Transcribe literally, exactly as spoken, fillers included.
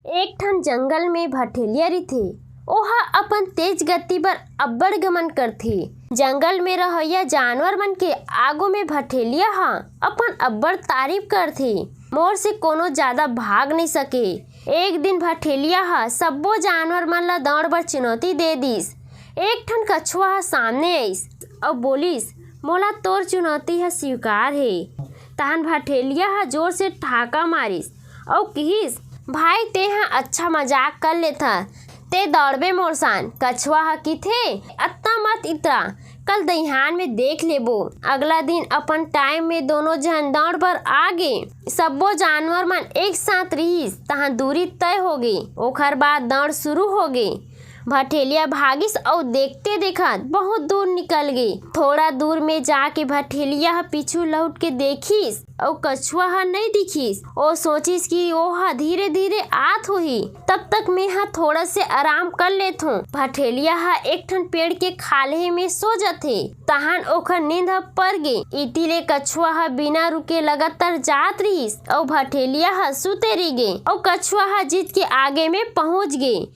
एक ठन जंगल में भठेलिया रहिथे। ओहा अपन तेज गति बर अब्बड़ घमंड करथे। जंगल में रहइया जानवर मन के आगू में भठेलिया ह अपन अब्बड़ तारीफ करथे। मोर से कोनो जादा भाग नइ सके। एक दिन भठेलिया ह सब्बो जानवर मन ला दौड़ बर चुनौती दे दिस। एक ठन कछुआ ह सामने आइस अउ बोलिस, "मोला तोर चुनौती ह स्वीकार हे।" तहन भठेलिया ह जोर से ठाका मारिस अउ किहिस, "भाई, तेंह अच्छा मजाक कर लेथस, तें दौड़बे मोर सान।" कछुआ ह किथे, "अतना मत इतरा, कल दइहान में देख लेबो।" अगला दिन अपन टाइम में दोनों झन दौड़ बर आ गे। सब्बो जानवर मन एक साथ रिहिस, तहाँ दूरी तय हो गे। ओखर बाद दौड़ शुरू हो गे। भठेलिया भागिस अउ देखते देखत बहुत दूर निकल गे। थोड़ा दूर में जाके भठेलिया ह पीछू लौट के देखिस अउ कछुआ ह नइ दिखिस। ओ सोचिस कि ओ ह धीरे-धीरे आत होही, तब तक मेंह थोड़ा से आराम कर लेथों। भठेलिया ह एक ठन पेड़ के खाल्हे में सो जथे, तहान ओखर नींद ह पर गे। इति ले कछुआ ह बिना रुके लगातार जात रिहिस अउ भठेलिया ह सुते रहि गे अउ कछुआ ह जीत के आगे में पहुंच गे।